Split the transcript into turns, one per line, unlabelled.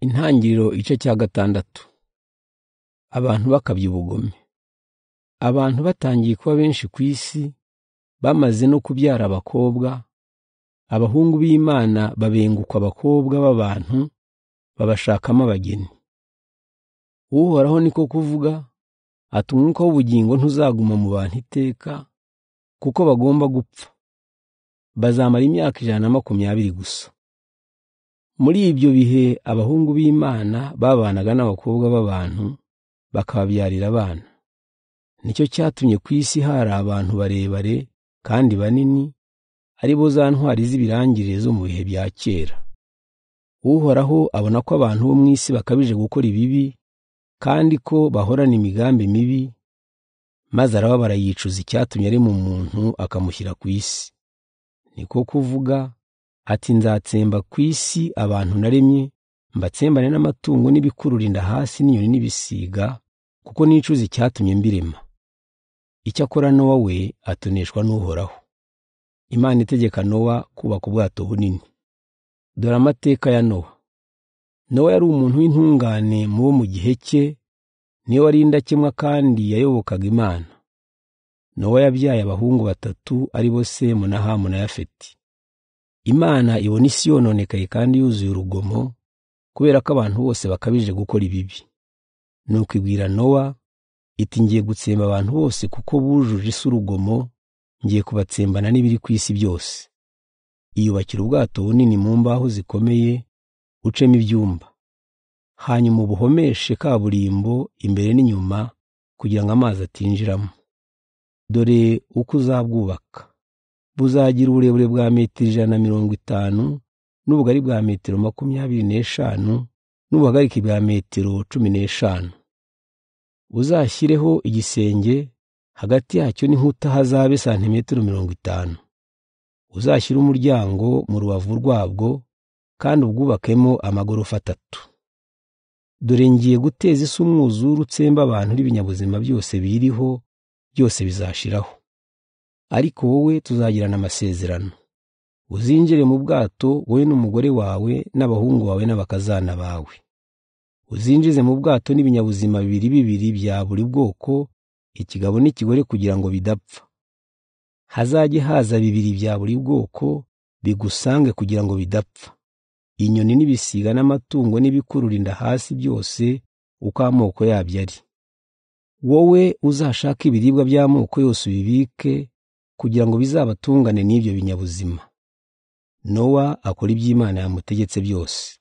Intangiriro igice cya 6. Abantu bakabya ubugome. Abantu batangiye kuba benshi ku isi, bamaze no kubyara abakobwa, abahungu b'Imana babengukwa abakobwa b'abantu, babashakamo abageni. Uhoraho niko kuvuga, ati umwuka w'ubugingo ntuzaguma mu bantu iteka, kuko bagomba gupfa. Bazamara imyaka 120 gusa. Muri ibyo bihe abahungu b'Imana babanaga n'abakobwa b'abantu, bakababyarira abana. Nicyo cyatumye ku isi hari abantu barebare kandi banini, ari bo za ntwari z'ibirangirire zo mu bihe bya kera. Uhoraho abona ko abantu bo mu isi bakabije gukora ibibi, kandi ko bahorana imigambi mibi, maze arababara yicuza icyatumye arema umuntu akamushyira ku isi. Niko kuvuga ati nzatsemba ku isi abantu naremye, mbatsembane n'amatungo n'ibikurura inda hasi n'inyoni n'ibisiga, kuko nicuza icyatumye mbirema. Icyakora Nowa we atoneshwa n'Uhoraho. Imana itegeka Nowa kubaka ubwato bunini. Dore amateka ya Nowa. Nowa yari umuntu w'intungane mu bo mu gihe cye, niwe wari indakemwa kandi yayobokaga Imana. Nowa yabyaye abahungu 3 ari bo Semu na Hamu na Yafeti. Imana ibona isi yononekaye kandi yuzuye urugomo, kubera ko abantu bose bakabije gukora ibibi. Nuko ibwira Nowa iti ngiye gutsemba abantu bose kuko bujuje isi urugomo, ngiye kubatsembana n'ibiri ku isi byose. Iyubakira ubwato bunini mu mbaho zikomeye, ucemo ibyumba. Hanyuma ubuhomeshe kaburimbo imbere n'inyuma kugira ngo amazi atinjiramo. Dore uko uzabwubaka. Buzagira uburebure bwa metero 150, n'ubugari bwa metero 25, n'ubuhagarike bwa metero 15. Uzashyireho igisenge, hagati yacyo n'inkuta hazabe santimetero 50. Uzashyire umuryango mu rubavu rwabwo, kandi ubwubakemo amagorofa 3. Dore ngiye guteza isi umwuzure utsemba abantu n'ibinyabuzima byose biriho, byose bizashiraho. Ariko wowe tuzagirana amasezerano. Uzinjire mu bwato wowe n'umugore wawe n'abahungu bawe n'abakazana bawe. Uzinjize mu bwato n'ibinyabuzima bibiri bibiri bya buri bwoko, ikigabo n'ikigore kugira ngo bidapfa. Hazajye haza bibiri bya buri bwoko bigusange kugira ngo bidapfa. Inyoni n'ibisiga n'amatungo n'ibikurura inda hasi byose uko amoko yabyo ari. Wowe uzashaka ibiribwa by'amoko yose ubibike, kugira ngo bizabatungane n'ibyo binyabuzima. Nowa akora iby'Imana yamutegetse byose.